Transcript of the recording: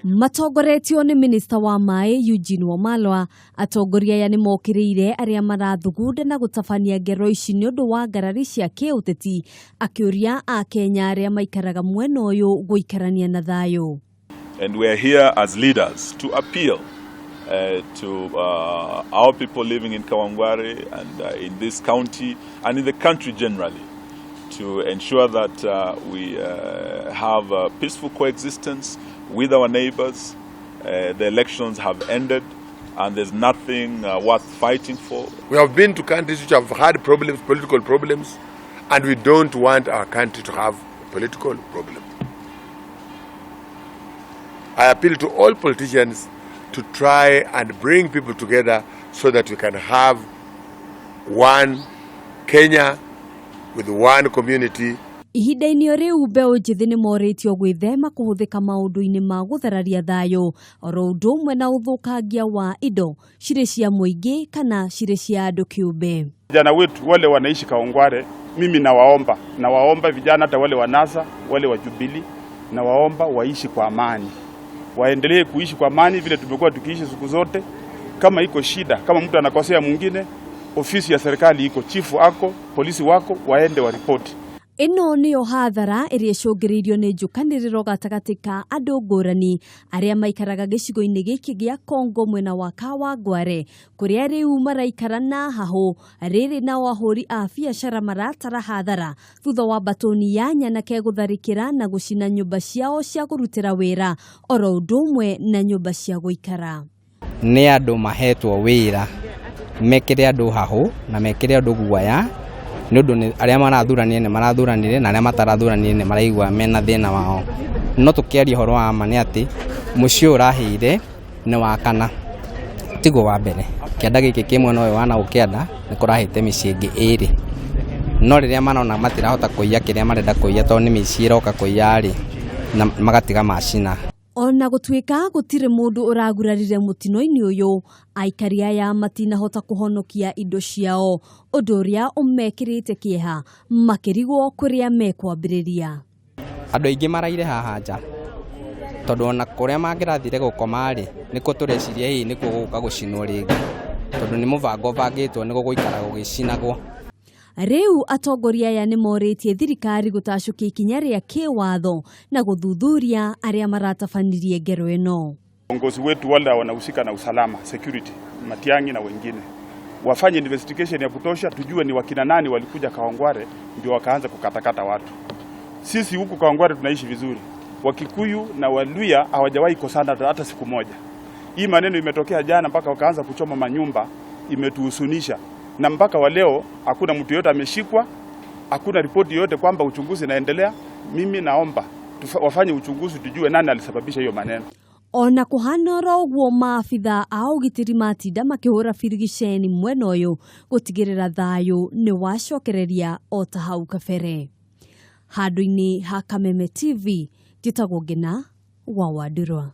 Matongoretio nĩ minista wa maĩ Eugene Wamalwa, atongoria aya nĩ mokĩrĩire arĩa marathugunda na gũtabania ngero ici nĩ ũndũ wa ngarari cia kĩũteti, akĩũria Akenya arĩa maikaraga mwena ũyũ gũikarania na thayũ. And we are here as leaders to appeal to our people living in Kawangware and in this county and in the country generally to ensure that we have a peaceful coexistence with our neighbors. The elections have ended and there's nothing worth fighting for. We have been to countries which have had problems, political problems, and we don't want our country to have political problems. I appeal to all politicians to try and bring people together so that we can have one Kenya with one community. Ihinda-inĩ o rĩu, mbeũ njĩthĩ nĩ morĩtio gwĩthema kũhũthĩka maũndũ-inĩ ma gũthararia thayũ oro ũndũ ũmwe na ũthũkangia wa indo cirĩ cia mũingĩ kana cirĩ cia andũ kĩũmbe. Vijana wetu wale wanaishi Kawangware, mimi nawaomba vijana hata wale wa NASA, wale wa Jubilee, nawaomba waishi kwa amani, waendelee kuishi kwa amani vile tumekuwa tukiishi siku zote. Kama iko shida, kama mtu anakosea mwingine, ofisi ya serikali iko, chifu ako, polisi wako, waende waripoti. Ĩno nĩyo hathara ĩrĩa ĩcũngĩrĩirio nĩ njũkanĩrĩro gatagatĩ ka andũ ngũrani arĩa maikaraga gĩcigo-inĩ gĩkĩ gĩa Kongo mwena wa Kawangware, kũrĩa rĩu maraikara na hahũ. Rĩrĩ nao ahũri a biacara maratara hathara thutha wa mbatũni ya nyanake gũtharĩkĩra na gũcina nyũmba ciao cia kũrutĩra wĩra oro ũndũ ũmwe na nyũmba cia gũikara. Nĩ andũ mahetwo wĩra mekĩre andũ hahũ na mekĩre andũ guoya, nĩ ũndũ arĩa marathuranire nĩ marathuranire na arĩa matarathuranire nĩ maraigua mena thĩna wao. No tũkĩaria ũhoro wa ma nĩ atĩ mũciĩ ũyũ ũrahĩire nĩ wa kana, tiguo wa mbere. Kĩanda gĩkĩ kĩ mwena ũyũ wa na gũkĩanda nĩ kũrahĩte mĩciĩ ĩngĩ ĩrĩ, no rĩrĩa marona matirahota kũiya kĩrĩa marenda kũiya tondũ nĩ mĩciĩ ĩroka kũiya rĩ, na magatiga macina. Ona gũtuĩka gũtirĩ mũndũ ũragurarire mũtino-inĩ ũyũ, aikari aya matinahota kũhonokia indo ciao, ũndũ ũrĩa ũmekĩrĩte kĩeha makĩrigwo kũrĩa mekwambĩrĩria. Andũ aingĩ maraire haha nja tondũ ona kũrĩa mangĩrathire gũkoma rĩ, nĩkuo tũreciria hihi nĩkuo gũgũka gũcinwo rĩngĩ, tondũ nĩ mũbango ũbangĩtwo nĩ gũgũikara gũgĩcinagwo. Rĩu atongoria aya nĩ morĩtie thirikari gũtacũkia ikinya rĩa kĩwatho na gũthuthuria arĩa maratabanirie ngero ĩno. Viongozi wetu wale wanahusika na usalama, security, Matiang'i na wengine, wafanye investigation ya kutosha, tujue ni wakina nani walikuja Kawangware ndio wakaanza kukatakata watu. Sisi huku Kawangware tunaishi vizuri, Wakikuyu na Waluya hawajawahi kosana hata siku moja. Hii maneno imetokea jana mpaka wakaanza kuchoma manyumba, imetuhusunisha, na mpaka wa leo hakuna mtu yote ameshikwa, hakuna ripoti yoyote kwamba uchunguzi inaendelea. Mimi naomba wafanye uchunguzi tujue nani alisababisha hiyo maneno. Ona kũhana oro ũguo, maabitha a ũgitĩri matinda makĩhũra birigiceni mwena ũyũ gũtigĩrĩra thayũ nĩ wacokereria o ta hau kabere. Handũ-inĩ ha Kameme TV, njĩtagwo Ngina wa Wandurwa.